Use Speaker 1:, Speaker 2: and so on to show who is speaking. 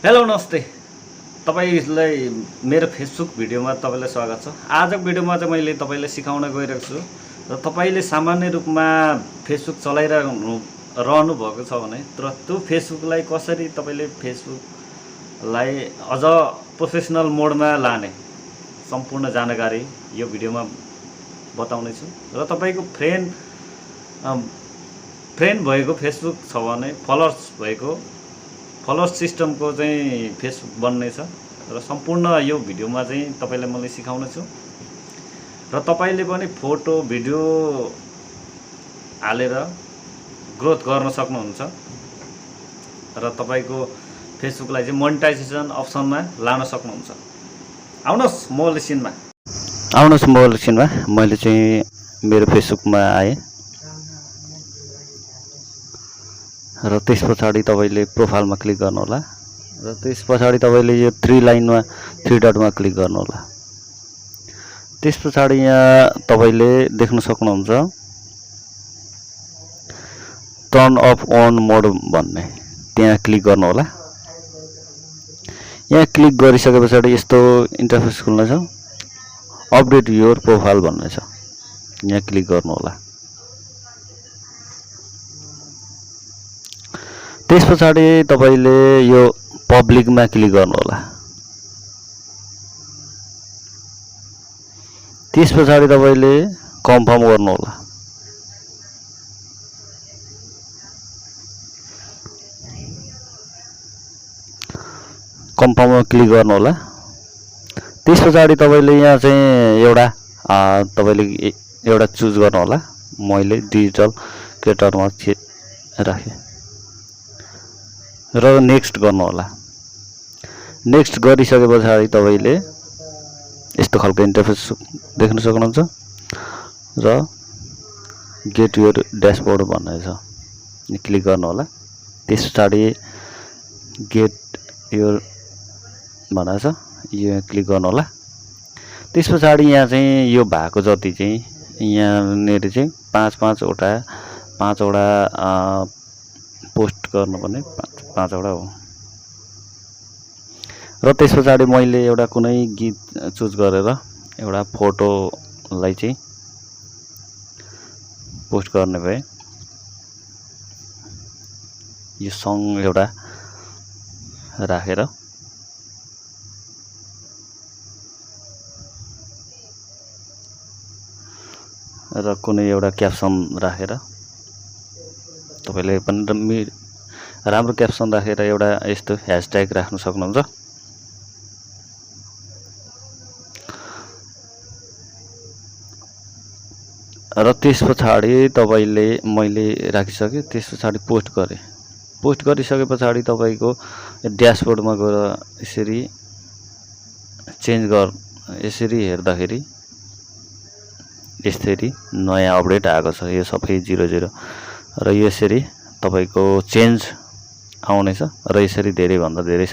Speaker 1: Hello नमस्ते तपाईलाई मेरो फेसबुक भिडियोमा तपाईलाई स्वागत छ। आजको भिडियोमा चाहिँ मैले तपाईलाई सिकाउन गइरहेको छु र तपाईले सामान्य रूपमा फेसबुक चलाइरहनु भएको छ भने तर त्यो फेसबुकलाई कसरी तपाईले फेसबुकलाई अझ प्रोफेसनल मोडमा लाने सम्पूर्ण जानकारी यो भिडियोमा बताउने छु। र तपाईको फ्रेन्ड भएको फेसबुक छ भने फलोअर्स सिस्टमको चाहिँ फेसबुक बन्ने छ र सम्पूर्ण यो भिडियोमा चाहिँ तपाईलाई मैले सिकाउने छु। र तपाईले पनि फोटो भिडियो हालेर ग्रोथ गर्न सक्नुहुन्छ र तपाईको फेसबुकलाई चाहिँ मोनेटाइजेसन अप्सनमा लान सक्नुहुन्छ। आउनुहोस् मोलेसिनमा मैले चाहिँ मेरो फेसबुकमा आए र त्यस पछाडी तपाईले प्रोफाइलमा क्लिक गर्नु होला र त्यस पछाडी तपाईले यो 3 लाइनमा 3 डटमा क्लिक गर्नु होला। त्यस पछाडी यहाँ तपाईले देख्न सक्नुहुन्छ टर्न अफ अन मोड भन्ने त्यहाँ क्लिक गर्नु होला। यहाँ क्लिक गरिसके पछाडी यस्तो इन्टरफेस खुल्नेछ। अपडेट योर प्रोफाइल भन्ने छ, यहाँ क्लिक गर्नु होला। त्यस पछाडी तपाईले यो पब्लिकमा क्लिक गर्नु होला। त्यस पछाडी तपाईले कन्फर्म गर्नु होला। कन्फर्ममा क्लिक गर्नु होला। त्यस पछाडी तपाईले यहाँ चाहिँ एउटा चुज गर्नु होला। मैले डिजिटल क्रिएटरमा राखे र नेक्स्ट गर्नु होला। नेक्स्ट गरिसके पछाडी तपाईले यस्तो खालको इन्टरफेस देख्न सक्नुहुन्छ र गेट योर ड्याशबोर्ड भन्ने छ, क्लिक गर्नु होला। त्यस पछाडी गेट योर भनेको छ, यो क्लिक गर्नु होला। त्यस पछाडी यहाँ चाहिँ यो भएको जति चाहिँ यहाँनेर चाहिँ 5 वटा पोस्ट गर्नुपर्ने 5 वटा हो। र त्यस पछाडी मैले एउटा कुनै गीत चुज गरेर एउटा फोटोलाई चाहिँ पोस्ट गर्ने भए। यो सङ एउटा राखेर र कुनै एउटा क्याप्सन राखेर तपाईले पनि राम्रो क्याप्सन राखेर एउटा यस्तो ह्याशट्याग राख्न सक्नुहुन्छ। र त्यस पछाडी तपाईले मैले राखिसके। त्यस पछाडी पोस्ट गरे। पोस्ट गरिसके पछाडी तपाईको ड्याशबोर्डमा गएर यसरी यसरी हेर्दाखेरि यसरी नयाँ अपडेट आएको छ। यो सबै 00 र यसरी तपाईको चेन्ज आउनेछ र यसरी धेरै भन्दा धेरै